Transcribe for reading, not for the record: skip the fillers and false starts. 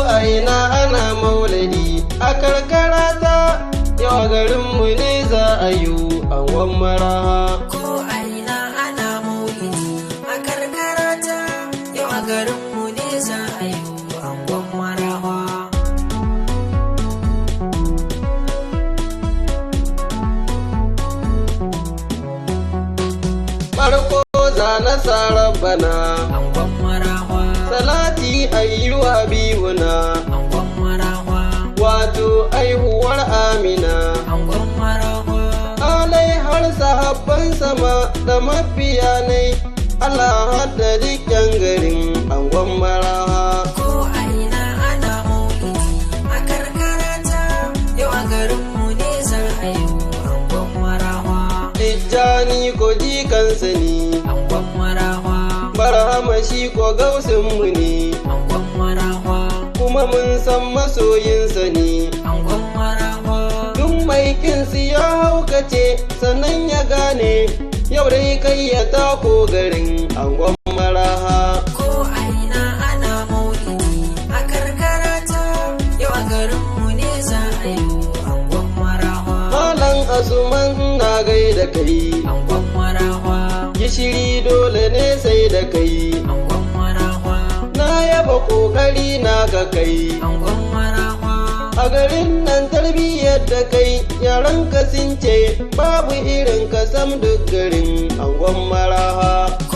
A ina ana maulidi a karkara ta, yau garinmu ne za a yi angon maraha. Ko a ina ana maulidi a karkara ta, yau a garinmu ne za a yi angon marawa. Farko za na sa rabbana, Angon marawa. Salati ayyuwa biyuna, Angon marawa. Wato aihuwar Amina. Angon marawa. Alai har sahabban sama da mafiya nai, Allah hadda dukkan garin angon maraha. Ko a ina ana maulidi a karkara ta, yau a garinmu ne za a yi angon marawa. Tijjani ko jikansa ne, Angon marawa. Barhama shi ko gausinmu ne, Angon marawa. Kuma mun san masoyinsa ne. Angon marawa. Duk mai kinsu ya haukace, sannan ya gane, yau dai kai ya tako garin angon maraha. Ko a ina ana maulidi a karkara ta, yau a garinmu ne za a yi angon marawa. Malam Asuman, na gaida kai, Angon marawa. Gishiri dole ne sai da kai. Angon marawa. Na yaba kokari na ga kai. Angon marawa. A garin nan tarbiyyar da kai, yaran ka sun ce babu irin ka sam duk garin angon maraha. Ko